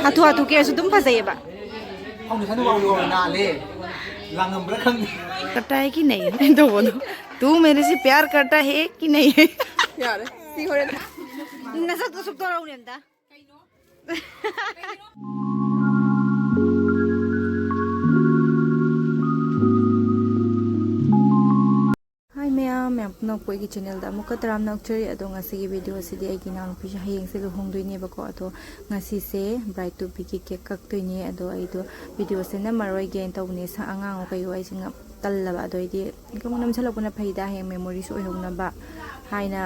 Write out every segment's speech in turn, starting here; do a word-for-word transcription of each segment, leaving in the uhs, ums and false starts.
ꯍꯥꯊꯨ ꯍꯥꯊꯨ ꯀꯦꯔꯁꯨ ꯑꯗꯨꯝ ꯐꯖꯩꯌꯦꯕ꯫ ꯐꯥꯎꯟꯗꯦꯁꯟ ꯋꯥꯎ ꯋꯥꯎ ꯅꯥꯜꯂꯦ꯫ ꯂꯥꯡꯉꯝꯕ꯭ꯔꯥ ꯈꯪꯗꯦ꯫ करता है कि नहीं? ꯇꯧꯕꯗꯣ꯫ तू मेरे से प्यार करता है कि नहीं? ꯌꯥꯔꯦ꯫ ꯁꯤ ꯍꯣꯔꯦꯟ꯫ ꯅꯁꯛꯇꯣ ꯁꯨꯛꯇꯧꯔꯛꯎꯅꯦ ꯑꯝꯇ꯫ ꯍꯥꯏ ꯃꯌꯥꯝ, ꯃꯌꯥꯝ ꯄꯨꯝꯅꯃꯛꯄꯨ ꯑꯩꯒꯤ ꯆꯦꯅꯦꯜꯗ ꯑꯃꯨꯛꯀ ꯇꯔꯥꯝꯅ ꯑꯣꯛꯆꯔꯤ꯫ ꯑꯗꯣ ꯉꯁꯤꯒꯤ ꯚꯤꯗꯤꯑꯣꯁꯤꯗꯤ ꯑꯩꯒꯤ ꯏꯅꯥꯎꯅꯨꯄꯤꯁꯦ ꯍꯌꯦꯡꯁꯦ ꯂꯨꯍꯣꯡꯗꯣꯏꯅꯦꯕꯀꯣ꯫ ꯑꯗꯣ ꯉꯁꯤꯁꯦ ꯕ꯭ꯔꯥꯏꯠ ꯇꯨ ꯕꯤꯒꯤ ꯀꯦꯛ ꯀꯛꯇꯣꯏꯅꯦ꯫ ꯑꯗꯣ ꯑꯩꯗꯣ ꯚꯤꯗꯤꯑꯣꯁꯦ ꯅꯝꯃꯔꯣꯏꯒꯦꯅ ꯇꯧꯕꯅꯦ꯫ ꯁꯥ ꯑꯉꯥꯡꯉꯣ ꯀꯩꯌꯣ ꯑꯩꯁꯦ ꯉ-, ꯇꯜꯂꯕ꯫ ꯑꯗꯣ ꯑꯩꯗꯤ ꯑꯗꯨꯝ ꯅꯝꯁꯤꯜꯂꯛꯄꯅ ꯐꯩꯗ, ꯍꯌꯦꯡ ꯃꯦꯃꯣꯔꯤꯁꯨ ꯑꯣꯏꯍꯧꯅꯕ ꯍꯥꯏꯅ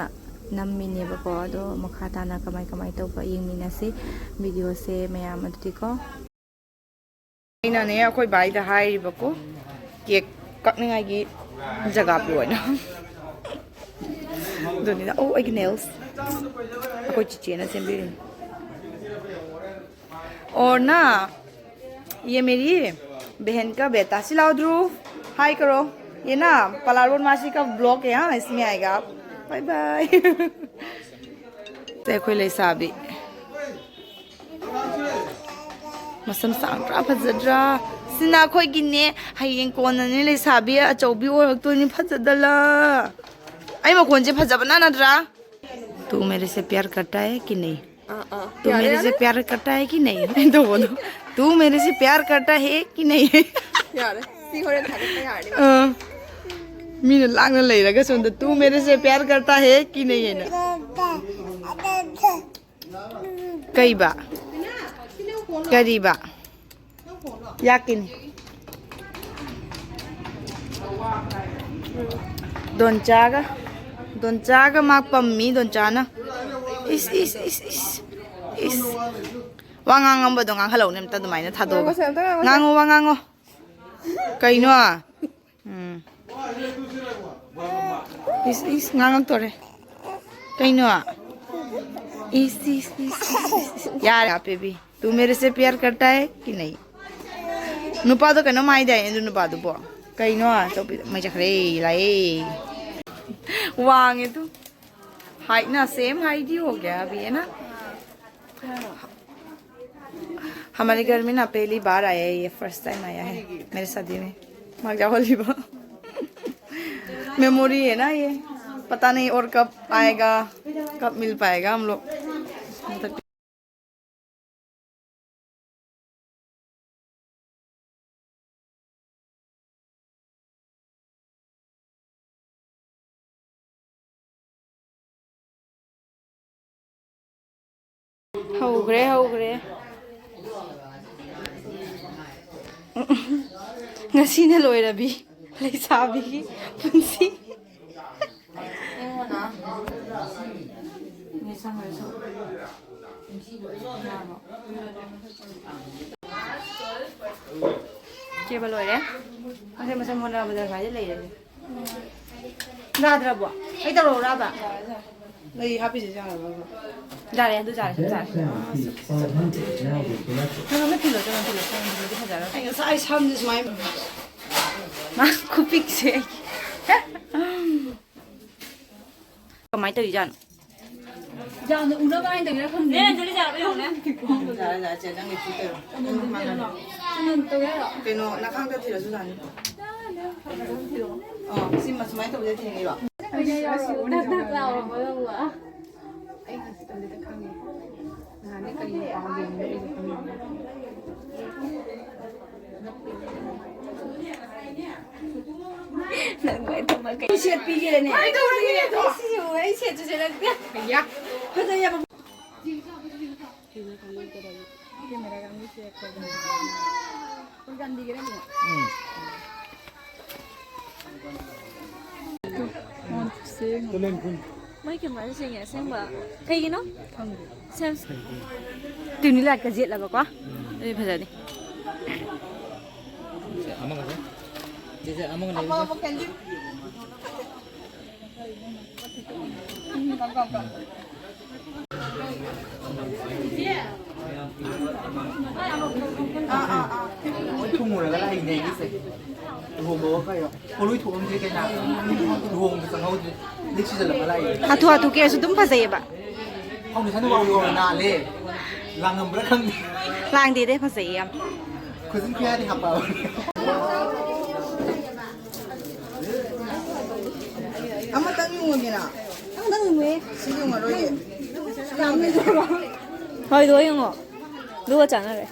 ꯅꯝꯃꯤꯅꯦꯕꯀꯣ꯫ ꯑꯗꯣ ꯃꯈꯥ ꯇꯥꯅ ꯀꯃꯥꯏ ꯀꯃꯥꯏ ꯇꯧꯕ ꯌꯦꯡꯃꯤꯟꯅꯁꯤ ꯚꯤꯗꯤꯑꯣꯁꯦ ꯃꯌꯥꯝ ꯑꯗꯨꯗꯤꯀꯣ꯫ ꯑꯩꯅꯅꯦ ꯑꯩꯈꯣꯏ ꯕꯥꯏꯗ ꯍꯥꯏꯔꯤꯕꯀꯣ, ꯀꯦꯛ ꯀꯛꯅꯤꯡꯉꯥꯏꯒꯤ ꯖꯒꯥ ꯄꯤꯌꯣꯅ꯫ ꯑꯗꯨꯅꯤꯗ꯫ ꯑꯧ, ꯑꯩꯒꯤ ꯅꯦꯜꯁ ꯑꯩꯈꯣꯏ ꯆꯤꯆꯦꯅ ꯁꯦꯝꯕꯤꯔꯤꯅꯤ꯫ और ना, ये मेरी बहन का बेटा, सिलाओ ध्रुव, हाय करो। ये ना पलारवन मासी का ब्लॉग है, हाँ, इसमें आएगा आप। Bye bye. ꯁꯦ ꯑꯩꯈꯣꯏ ꯂꯩꯁꯥꯕꯤ꯫ ꯃꯁꯝ ꯁꯥꯡꯗ꯭ꯔꯥ, ꯐꯖꯗ꯭ꯔꯥ? ꯁꯤꯅ ꯑꯩꯈꯣꯏꯒꯤꯅꯦ꯫ ꯍꯌꯦꯡ ꯀꯣꯟꯅꯅꯦ ꯂꯩꯁꯥꯕꯤ ꯑꯆꯧꯕꯤ ꯑꯣꯏꯔꯛꯇꯣꯏꯅꯤ꯫ ꯐꯖꯗꯂꯥ? ꯑꯩ ꯃꯈꯣꯟꯁꯦ ꯐꯖꯕꯅ ꯅꯠꯇ꯭ꯔꯥ? तू मेरे से प्यार करता है कि नहीं? ꯑꯥ, ꯑꯥ꯫ तू ꯌꯥꯔꯦ, मेरे से ꯌꯥꯔꯦ꯫ प्यार करता है कि नहीं? ꯇꯧꯕꯗꯣ꯫ तू मेरे से प्यार करता है कि नहीं? ꯌꯥꯔꯦ꯫ ꯁꯤ ꯍꯣꯔꯦꯟ ꯊꯥꯒꯠꯄ ꯌꯥꯔꯅꯤ꯫ ꯑꯥ꯫ ꯃꯤꯅ ꯂꯥꯡꯅ ꯂꯩꯔꯒ ꯁꯣꯝꯗ, तू मेरे से प्यार करता है कि नहीं ꯍꯥꯏꯅ꯫ ꯀꯩꯕ? ꯀꯔꯤꯕ? ꯌꯥꯛꯀꯤꯅꯤ꯫ ꯗꯣꯟꯆꯥꯒ, ꯗꯣꯟꯆꯥꯒ ꯃꯥ ꯄꯝꯃꯤ, ꯗꯣꯟꯆꯥꯅ꯫ ꯏꯁ, ꯏꯁ, ꯏꯁ, ꯏꯁ, ꯏꯁ꯫ ꯋꯥ ꯉꯥꯡꯉꯝꯕꯗꯣ ꯉꯥꯡꯍꯜꯂꯧꯅꯦ ꯑꯝꯇ ꯑꯗꯨꯃꯥꯏꯅ ꯊꯥꯗꯣꯛꯑꯒ꯫ ꯉꯥꯡꯉꯣꯁꯦ, ꯑꯝꯇ ꯉꯥꯡꯉꯣꯁꯦ꯫ ꯉꯥꯡꯉꯣ, ꯋꯥ ꯉꯥꯡꯉꯣ꯫ ꯀꯩꯅꯣ? ꯎꯝ꯫ ꯏꯁ, ꯏꯁ, ꯉꯥꯡꯉꯛꯇꯣꯔꯦ꯫ ꯀꯩꯅꯣ? ꯏꯁ, ꯏꯁ, ꯏꯁ, ꯏꯁ, ꯏꯁ꯫ ꯌꯥꯔꯦ, baby꯫ तू मेरे से प्यार करता है कि नहीं? ꯅꯨꯄꯥꯗꯣ ꯀꯩꯅꯣꯝ ꯍꯥꯏꯗꯥꯏꯅꯦ ꯑꯗꯨ ꯅꯨꯄꯥꯗꯨꯕꯣ? ꯀꯩꯅꯣ? ꯆꯧꯀ꯭ꯔꯤꯗ ꯃꯩ ꯆꯠꯈ꯭ꯔꯦ, ꯂꯥꯛꯑꯦ꯫ ꯋꯥꯡꯉꯦ ꯑꯗꯨ꯫ Height ꯅ same height ही हो गया अभी, है ना? हमारे घर में ना पहली बार आया है ये, फर्स्ट टाइम आया है मेरे शादी में। मजा होली बा। मेमोरी है ना ये, पता नहीं और कब आएगा, कब मिल पाएगा हम लोग। ꯍꯧꯈ꯭ꯔꯦ, ꯍꯧꯈ꯭ꯔꯦ꯫ ꯉꯁꯤꯅ ꯂꯣꯏꯔꯕꯤ ꯂꯩꯁꯥꯕꯤꯒꯤ ꯄꯨꯟꯁꯤ꯫ ꯀꯦꯕ ꯂꯣꯏꯔꯦ꯫ ꯃꯁꯝ ꯃꯁꯝ ꯍꯣꯠꯅꯕꯗ ꯁꯨꯃꯥꯏꯅ ꯂꯩꯔꯦ꯫ ꯌꯥꯗ꯭ꯔꯕꯣ? ꯑꯩ ꯇꯧꯔꯛꯎꯔꯕ? ꯂꯩ ꯍꯥꯞꯄꯤꯁꯦ ꯌꯥꯔꯕ? ꯌꯥꯔꯦ, ꯑꯗꯨ ꯌꯥꯔꯦ, ꯆꯞ ꯆꯥꯔꯦ꯫ ꯅꯪ ꯑꯃ ꯊꯤꯜꯂꯣ, ꯆꯠꯂꯣ, ꯊꯤꯜꯂꯣ, ꯆꯠꯂꯣ, ꯊꯤꯜꯂꯣ, ꯐꯖꯔꯣꯏ꯫ ꯑꯩ ꯉꯁꯥꯏ ꯁꯝꯁꯦ ꯁꯨꯃꯥꯏꯅ ꯃꯥ ꯈꯨꯄꯤꯛꯁꯦ ꯑꯩꯒꯤ꯫ ꯀꯃꯥꯏꯅ ꯇꯧꯔꯤꯖꯥꯠꯅꯣ? ꯌꯥꯝꯅ ꯎꯅꯕ ꯍꯥꯏꯅ ꯇꯧꯔꯤꯔꯥ ꯈꯪꯗꯦ꯫ ꯌꯥꯔꯦ, ꯌꯥꯔꯦ, ꯆꯦ, ꯅꯪꯒꯤ ꯐꯤ ꯇꯧꯔꯣ꯫ ꯀꯩꯅꯣ, ꯅꯈꯥꯡꯗ ꯊꯤꯜꯂꯁꯨ ꯌꯥꯅꯤ꯫ ꯑꯣ, ꯁꯤ ꯁꯨꯃꯥꯏꯅ ꯇꯧꯕꯗ ꯊꯤꯡꯉꯤꯔꯣ? ꯅꯪ ꯅꯛ ꯅꯛ ꯂꯥꯎꯔꯕꯣ ꯅꯪꯕꯣ? ꯑꯩ ꯉꯁꯤ ꯇꯧꯗꯦꯗ ꯈꯪꯉꯦ꯫ ꯅꯍꯥꯟꯗꯤ ꯀꯔꯤ ꯄꯥꯎ ꯌꯦꯡꯉꯤꯅꯣ ꯑꯩꯁꯨ ꯈꯪꯗꯦ꯫ ꯅꯪ ꯅꯨꯡꯉꯥꯏꯇꯕ ꯀꯩ ꯁꯦꯠ ꯄꯤꯒꯦꯅꯦ? ꯀꯃꯥꯏꯅ ꯇꯧꯔꯒꯦ ꯑꯗꯣ? ꯑꯩ ꯁꯤꯁꯨ ꯑꯩ ꯁꯦꯠꯁꯨ ꯁꯦꯠꯂꯛꯇꯦ꯫ ꯑꯌꯥ꯫ ꯐꯖꯩꯌꯦꯕ꯫ ꯀꯦꯃꯦꯔꯥ ꯀꯥꯡꯕꯨꯁꯦ ꯑꯩꯈꯣꯏ ꯒꯥꯟꯙꯤꯒꯤꯔ ꯍꯪꯉꯣ꯫ ꯎꯝ꯫ ꯃꯣꯏ ꯀꯦꯃꯦꯔꯥꯁꯦ ꯁꯦꯡꯉꯦ ꯑꯁꯦꯡꯕ꯫ ꯀꯩꯒꯤꯅꯣ? ꯈꯪꯗꯦ꯫ ꯁꯦꯝ-, ꯇ꯭ꯌꯨꯅꯤ ꯂꯥꯏꯠꯀ ꯌꯦꯠꯂꯕꯀꯣ꯫ ꯑꯗꯨꯗꯤ ꯐꯖꯅꯤ꯫ ꯁꯦ, ꯑꯃꯒꯁꯦ꯫ ꯆꯦ, ꯆꯦ, ꯑꯃꯒ ꯂꯩꯔꯨꯁꯦ꯫ ꯂꯣꯏ ꯊꯨꯡꯉꯨꯔꯒ ꯂꯥꯛꯏꯅꯦ ꯑꯩꯒꯤꯁꯦ꯫ ꯂꯨꯍꯣꯡꯕꯒ ꯀꯩꯅꯣ꯫ ꯄꯣꯠꯂꯣꯏ ꯊꯣꯛꯑꯝꯗ꯭ꯔꯤ ꯀꯩꯅꯣ꯫ ꯂꯨꯍꯣꯡꯕ ꯆꯪꯍꯧꯗ꯭ꯔꯤ꯫ ꯂꯤꯛ ꯁꯤꯖꯜꯂꯒ ꯂꯥꯛꯏꯅꯦ꯫ ꯍꯥꯊꯨ ꯍꯥꯊꯨ ꯀꯦꯔꯁꯨ ꯑꯗꯨꯝ ꯐꯖꯩꯌꯦꯕ꯫ ꯐꯥꯎꯟꯗꯦꯁꯟ ꯋꯥꯎ ꯋꯥꯎ ꯅꯥꯜꯂꯦ꯫ ꯂꯥꯡꯉꯝꯕ꯭ꯔꯥ ꯈꯪꯗꯦ꯫ ꯂꯥꯡꯗꯦꯗ, ꯐꯖꯩꯌꯦ ꯌꯥꯝ꯫ ꯈꯨꯖꯤꯟ ꯈꯨꯌꯥꯗꯤ ꯍꯥꯞꯄꯛꯑꯕ꯫ ꯑꯃꯇꯪ ꯌꯦꯡꯉꯨꯒꯦꯔꯥ? ꯑꯃꯇꯪ ꯌꯦꯡꯉꯨꯍꯦ꯫ ꯁꯤ ꯌꯦꯡꯉꯔꯣꯏꯒꯦ꯫ ꯍꯣꯏ, ꯑꯗꯨ ꯌꯦꯡꯉꯣ꯫ ꯑꯗꯨꯒ ꯆꯥꯟꯅꯔꯦ꯫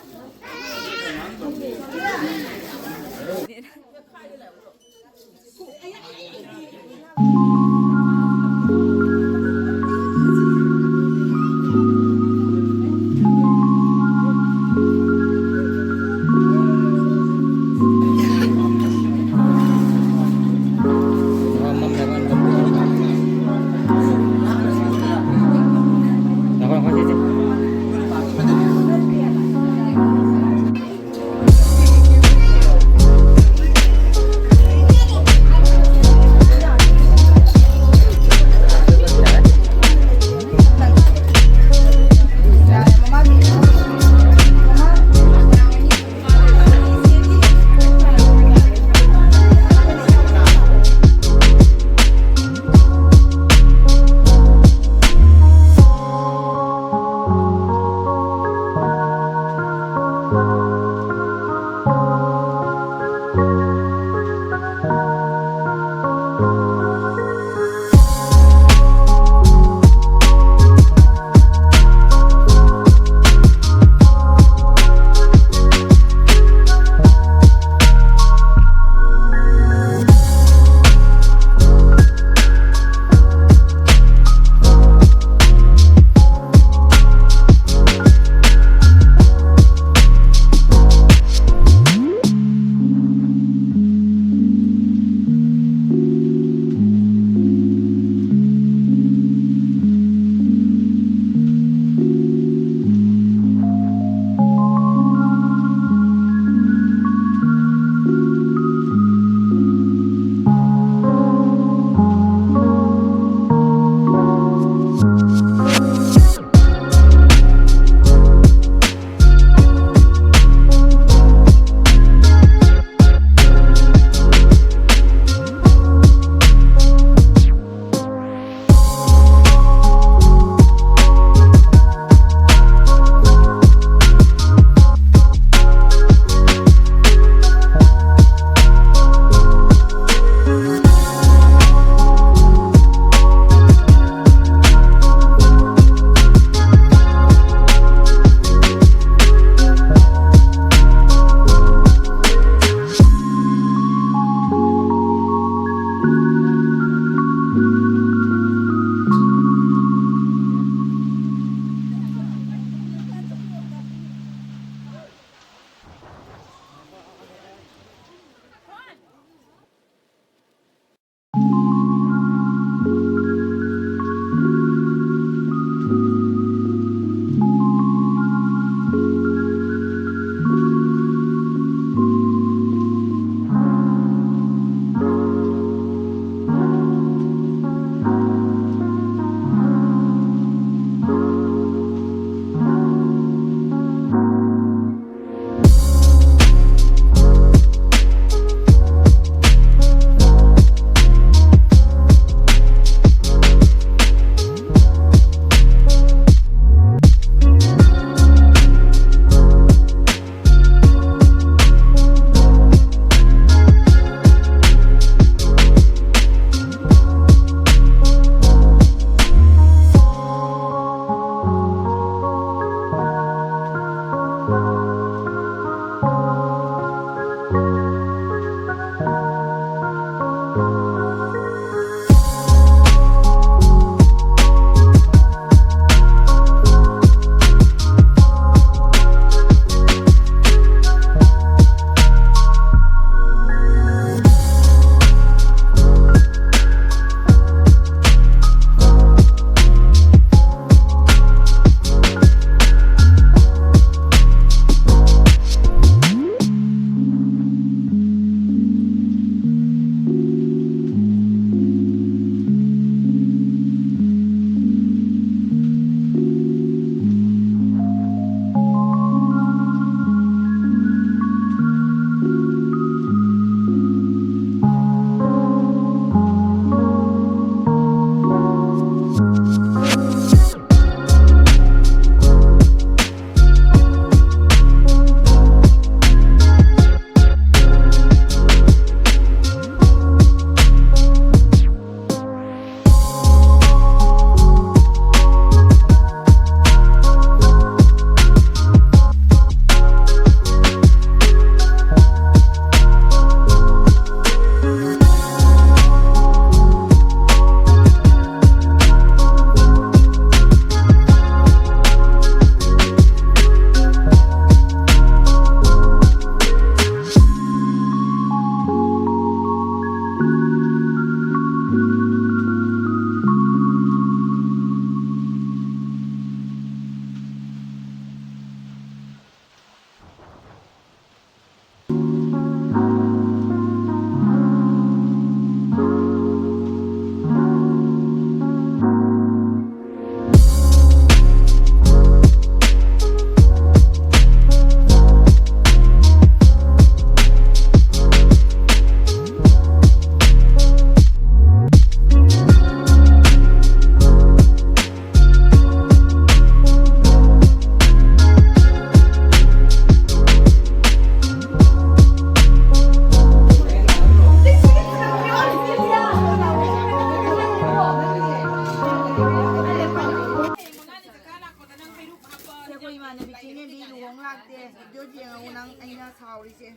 ꯏꯃꯥꯟꯅꯕꯤ ꯆꯤꯡꯂꯦꯝꯕꯤ ꯂꯨꯍꯣꯡ ꯂꯥꯛꯇꯦ꯫ ꯚꯤꯗꯤꯑꯣ ꯌꯦꯡꯉꯨ ꯅꯪ, ꯑꯩꯅ ꯁꯥꯎꯔꯤꯁꯦ꯫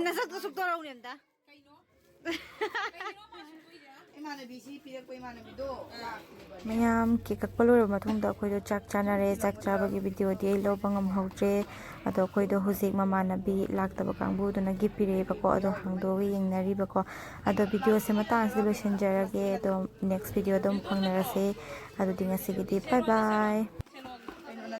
ꯅꯁꯛꯇꯣ ꯁꯨꯛꯇꯧꯔꯛꯎꯅꯦ ꯑꯝꯇ꯫ ꯏꯃꯥꯟꯅꯕꯤꯁꯤ ꯄꯤꯔꯛꯄ ꯏꯃꯥꯟꯅꯕꯤꯗꯣ ꯂꯥꯛꯇꯦꯕ꯫ ꯃꯌꯥꯝ ꯀꯦꯛ ꯀꯛꯄ ꯂꯣꯏꯔꯕ ꯃꯇꯨꯡꯗ ꯑꯩꯈꯣꯏꯗꯣ ꯆꯥꯛ ꯆꯥꯅꯔꯦ꯫ ꯆꯥꯛ ꯆꯥꯕꯒꯤ ꯚꯤꯗꯤꯑꯣꯗꯤ ꯑꯩ ꯂꯧꯕ ꯉꯝꯍꯧꯗ꯭ꯔꯦ꯫ ꯑꯗꯣ ꯑꯩꯈꯣꯏꯗꯣ ꯍꯧꯖꯤꯛ ꯃꯃꯥꯟꯅꯕꯤ ꯂꯥꯛꯇꯕ ꯀꯥꯡꯕꯨꯗꯨꯅ ꯒꯤꯐ ꯄꯤꯔꯛꯑꯦꯕꯀꯣ꯫ ꯑꯗꯣ ꯍꯥꯡꯗꯣꯛꯑꯒ ꯌꯦꯡꯅꯔꯤꯕꯀꯣ꯫ ꯑꯗꯣ ꯚꯤꯗꯤꯑꯣꯁꯦ ꯃꯇꯥꯡꯁꯤꯗ ꯂꯣꯏꯁꯤꯟꯖꯔꯒꯦ꯫ ꯑꯗꯣ ꯅꯦꯛꯁ ꯚꯤꯗꯤꯑꯣ ꯑꯗꯨꯝ ꯐꯪꯅꯔꯁꯦ꯫ ꯑꯗꯨꯗꯤ ꯉꯁꯤꯒꯤꯗꯤ ꯕꯥꯏ ꯕꯥꯏ꯫